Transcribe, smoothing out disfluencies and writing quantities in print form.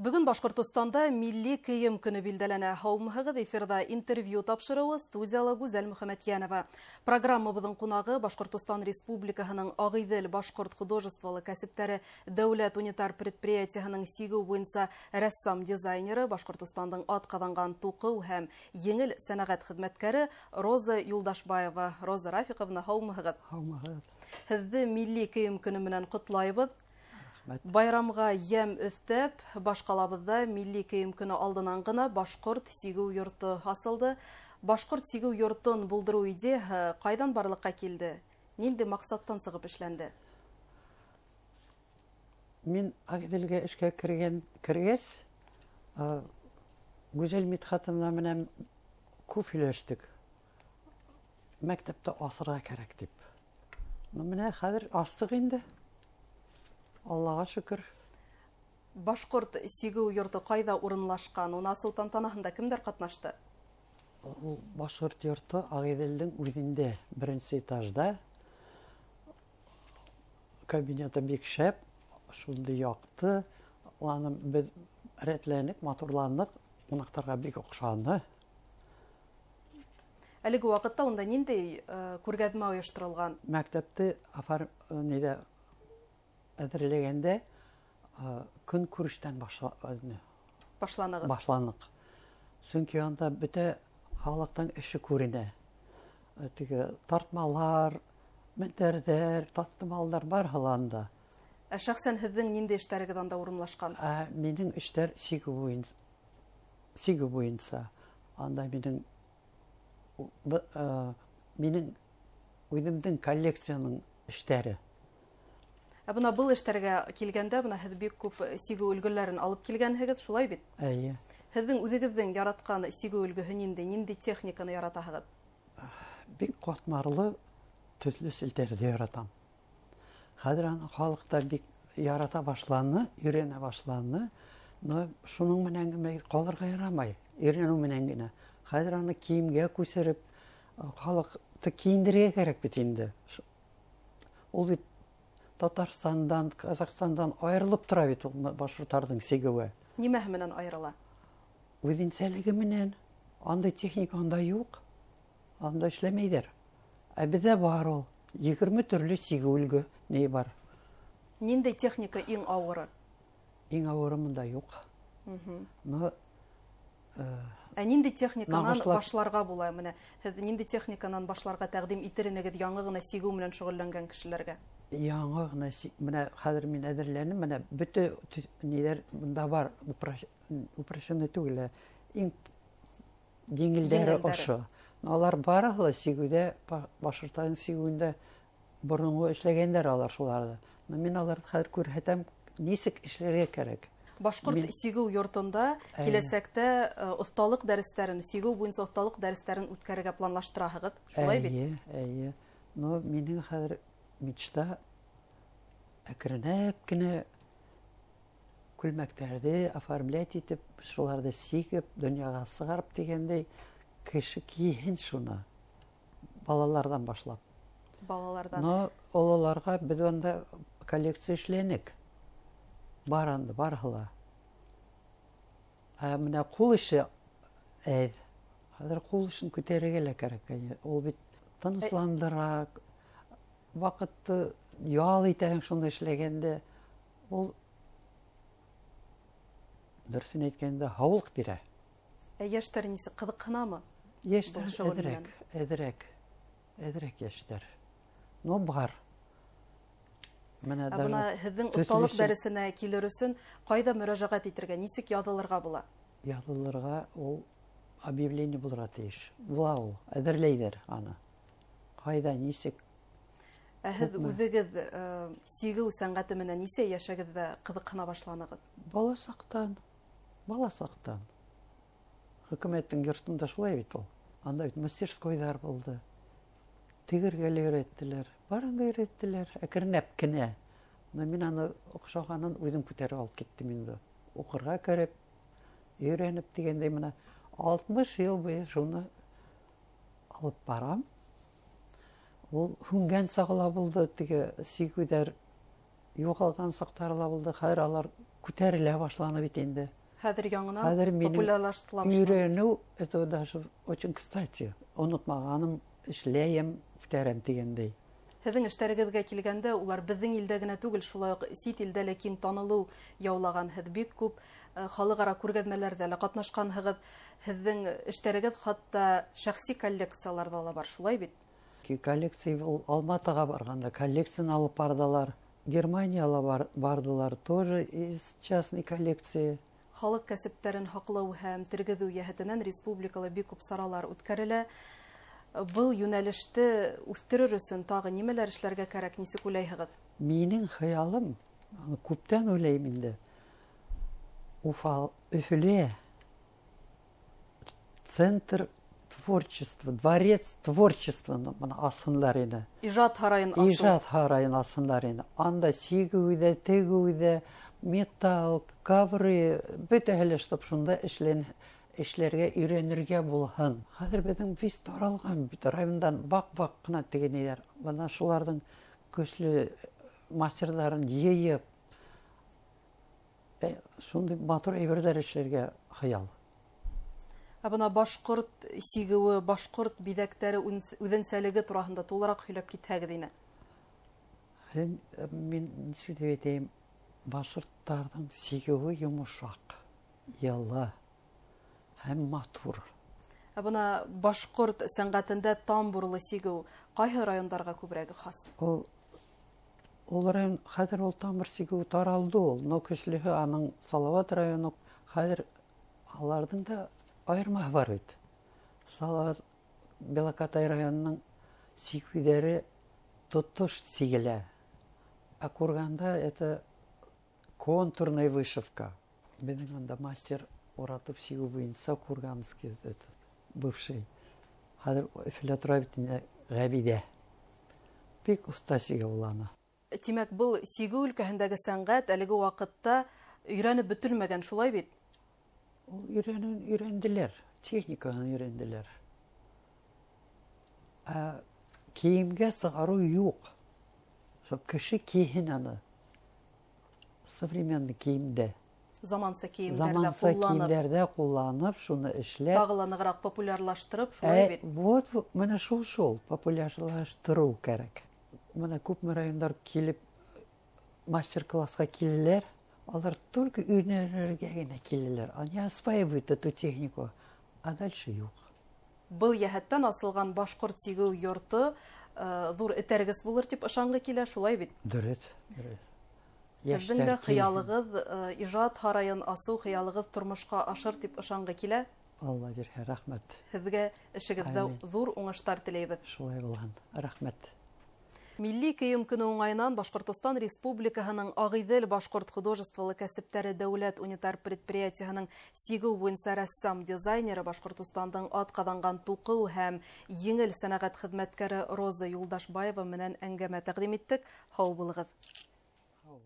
Бөгөн Башҡортостанда милли кейем көнө билдәләнә. Һаумыһығыҙ, эфирҙа интервью тапшырыуы, студияла Гүзәл Мөхәмәтйәнова. Программабыҙҙың ҡунағы Башҡортостан Республикаһының Ағиҙел башҡорт художестволы кәсептәре дәүләт унитар предприятиеһының сигеү буйынса рәссам-дизайнеры, Башҡортостандың атҡаҙанған туҡыу һәм еңел сәнәғәт хеҙмәткәре Роза Юлдашбаева. Роза Рафиҡовна, һаумыһығыҙ. Һаумыһығыҙ. Һеҙҙе милли кейем көнө менән ҡотлайбыҙ. Байрамға йәм өҫтәп, баш ҡалабыҙҙа милли кейем көнө алдынан ғына башҡорт сигеү йорто асылды. Башҡорт сигеү йортон булдырыу идеяһы ҡайҙан барлыҡҡа килде? Ниндәй маҡсаттан сығып эшләнде? Мин Ағиҙелгә эшкә кергәс, Гүзәл Мидхәтовна менән күп һөйләштек. Мәктәптә асырға кәрәк тип. Ну, менә хәҙер астыҡ инде. Аллаға шөкөр. Башҡорт сигеү йорто ҡайҙа урынлашҡан? Уны асыу тантанаһында кемдәр ҡатнашты? Ул башҡорт йорто Ағиҙелдең үҙендә, беренсе этажда. Кабинеты бик шәп, шундай яҡты. Аны беҙ рәтләнек, матурланыҡ, ҡунаҡтарға бик оҡшаны. Әлеге ваҡытта унда ниндәй күргәҙмә ойошторолған? Мәктәпте ниҙә әҙерләгәндә, көнкүрештән Башланығыҙ. башланыҡ. Сөнки анда бөтә халыҡтың эше күренә. Теге тартмалар, мендәрҙәр, таҫтымалдар барыһы ла анда. Ә шәхсән һеҙҙең ниндәй эштәрегеҙ анда урынлашҡан? Минең эштәр сигеү буйынса. Анда минең үҙемдең коллекцияның эштәре. Ә бына был эштәргә килгәндә, бына һеҙ бик күп сигеү өлгөләрен алып килгәнһегеҙ, шулай бит? Эйе. Һеҙҙең үҙегеҙҙең яратҡан сигеү өлгөһө ниндәй? Ниндәй техниканы яратаһығыҙ? Бик ҡатмарлы төҫлө селтәрҙе яратам. Хәҙер аны халыҡ та бик ярата башланы, өйрәнә башланы. Но шуның менән генә ҡалырға ярамай, өйрәнеү менән генә. Хәҙер аны кейемгә күсереп, халыҡты кейендерергә кәрәк бит инде. Ул бит Татарстандан, Казахстандан айырылып тора бит ул башҡорттарҙың сигеүе. Нимәһе менән айырыла? Үҙенсәлеге менән. Андай техника анда юҡ. Анда эшләмәйҙәр. Ә беҙҙә бар ул. 20 төрлө сигеү өлгө ни бар. Ниндәй техника иң ауыры? Иң ауыры мында юҡ. Но, Ә ниндәй техниканан нағышлап башларға була? Менә һеҙ ниндәй техниканан башларға тәҡдим итер инегеҙ яңы ғына сигеү менән шөғөлләнгән кешеләргә? Яңы ғына менә хәҙер мин әҙерләнем, менә бөтә ниҙәр бында бар, упрощенный түгел, ә иң еңелдәре Еңелдәре. ошо. Но алар барыһы ла сигеүҙә, башҡорттарҙың сигеүендә боронғо эшләгәндәр алар шуларҙы. Но мин аларҙы хәҙер күрһәтәм, нисек эшләргә кәрәк. Башҡорт Мин сигеү йортонда Әйе. киләсәктә, оҫталыҡ дәрестәрен, сигеү буйынса оҫталыҡ дәрестәрен үткәрергә планлаштыраһығыҙ, шулай бит? Эйе, эйе. Но минең хәҙер мечта әкренләп кенә күлмәктәрҙе оформлять итеп, шуларҙы сигеп, донъяға сығарып тигәндәй, кеше кейһен шуны. Балаларҙан башлап. Балаларҙан. Но ололарға беҙ унда коллекция эшләнек. Бар анда, барыһы ла. Ә менә ҡул эше әҙ. Хәҙер ҡул эшен күтәрергә лә кәрәк, әйе. Ул бит тынысландыра, ваҡытты ял итәһең шуны эшләгәндә. Ул дөрөҫөн әйткәндә һаулыҡ бирә. Ә йәштәр нисек, ҡыҙыҡһынамы? Йәштәр Был шөғөл әҙерәк, менән? әҙерәк, әҙерәк йәштәр. Но бар. Менә Ә даже бына һеҙҙең төҫлө оҫталыҡ өсөн дәресенә килер өсөн ҡайҙа мөрәжәғәт итергә, нисек яҙылырға була? Яҙылырға ул объявление булырға тейеш. Була ул, әҙерләйҙәр аны. Ҡайҙа, нисек? Ә һеҙ Күпме? үҙегеҙ сигеү сәнғәте менән нисә йәшегеҙҙә ҡыҙыҡһына башланығыҙ? Бала саҡтан, бала саҡтан. Хөкүмәттең йортонда шулай бит ул. Анда бит мастерскойҙар булды. Тегергә лә өйрәттеләр, барын да өйрәттеләр, әкренләп кенә. Но мин аны оҡшағанын үҙем күтәреп алып киттем инде. Уҡырға кереп, өйрәнеп тигәндәй, менә 60 йыл буйы шуны алып барам. Ул һүнгән сағы ла булды, теге сигеүҙәр Юғалған саҡтары ла булды. Хәҙер алар күтәрелә башланы бит инде. Хәҙер яңынан Хәҙер минең популярлаштыра башланы. Өйрәнеү, это даже очень кстати. Онотмағаным, эшләйем, күтәрәм тигәндәй. Һеҙҙең эштәрегеҙгә килгәндә, улар беҙҙең илдә генә түгел, шулай уҡ сит илдә лә киң танылыу яулаған. Һеҙ бик күп халыҡ-ара күргәҙмәләрҙә лә ҡатнашҡанһығыҙ. Һеҙҙең эштәрегеҙ хатта шәхси коллекцияларҙа ла бар, шулай бит? Коллекция ул Алматыға барғанда коллекцияны алып барҙылар. Германияла бардылар тоже из частной коллекции. Халыҡ кәсептәрен һаҡлау һәм тергеҙеү йәһәтенән республикала бик күп саралар үткәрелә. Был йүнәлеште үҫтерер өсөн тағы нимәләр эшләргә кәрәк, нисек уйлайһығыҙ? Минең хыялым, аны күптән уйлайым инде. Уфа, Өфөлә центр творчества, дворец творчества бына асһынлар ине. Ижад һарайын асыу. Ижад һарайын асһынлар ине. Анда сигеү ҙә, тегеү ҙә, металл, ковры, бөтәһе лә, чтоб шунда эшләргә өйрәнергә булһын. Хәҙер беҙҙең вис таралған бит, райондан ваҡ-ваҡ ҡына тегенеләр. Бына шуларҙың көслө мастерҙарын йыйып, шундай матур әйберҙәр эшләргә хыял. Ә бына башҡорт сигеүе, башҡорт биҙәктәре үҙенсәлеге тураһында тулыраҡ һөйләп китһәгеҙ ине. Мин нисек тип әйтәйем, башҡорттарҙың сигеүе йомшаҡ, йылы һәм матур. Ә бына башҡорт сәнғәтендә тамбурлы сигеү ҡайһы райондарға күберәк хас? Ул район, хәҙер ул тамбур сигеүе таралды ул, но көслөһө аның Салават районы. Хәҙер аларҙың да айырмаһы бар бит. Салават Белокатай районының сигеүҙәре тотош сигелә. Ә Курганда это контурная вышивка. Беҙҙең анда мастер уратып сигеү буйынса курганский этот бывший. Хәҙер Өфөлә тора бит инде Ғәбиҙә. Бик оҫта сигә ул аны. Тимәк, был сигеү өлкәһендәге сәнғәт әлеге ваҡытта өйрәнеп бөтөлмәгән, шулай бит? Ул өйрәнделәр, техникаһын өйрәнделәр. Ә кейемгә сығарыу юҡ. Чтоб кеше кейһен аны. Современный кейемдә. Заманса кейемдәрҙә Заманса ҡулланып. кейемдәрҙә ҡулланып, шуны эшләп. Тағы ла нығыраҡ популярлаштырып, шулай бит? Вот, мына шул-шул популярлаштырыу кәрәк. Мына күпме райондар килеп мастер-классҡа киләләр, алар только өйрәнергә генә киләләр. Они осваивают эту технику, а дальше юҡ. Был йәһәттән асылған башҡорт сигеү йорто ҙур этәргес булыр тип ышанғы килә, шулай бит? Дөрөҫ, дөрөҫ. Һеҙҙең дә Йәштәр килһен. хыялығыҙ, ижад һарайын асыу хыялығыҙ тормошҡа ашыр тип ышанғы килә. Алла бирһә, рәхмәт. Һеҙгә эшегеҙҙә Амин. ҙур уңыштар теләйбеҙ. Шулай булһын, рәхмәт. Милли кейем көнө уңайынан Башҡортостан Республикаһының Ағиҙел башҡорт художестволы кәсептәре дәүләт унитар предприятиеһының сигеү буйынса рәссам-дизайнеры Башҡортостандың атҡаҙанған туҡыу һәм еңел сәнәғәт хеҙмәткәре Роза Юлдашбаева менән әңгәмә тәҡдим иттек. Һау булығыҙ. Һау.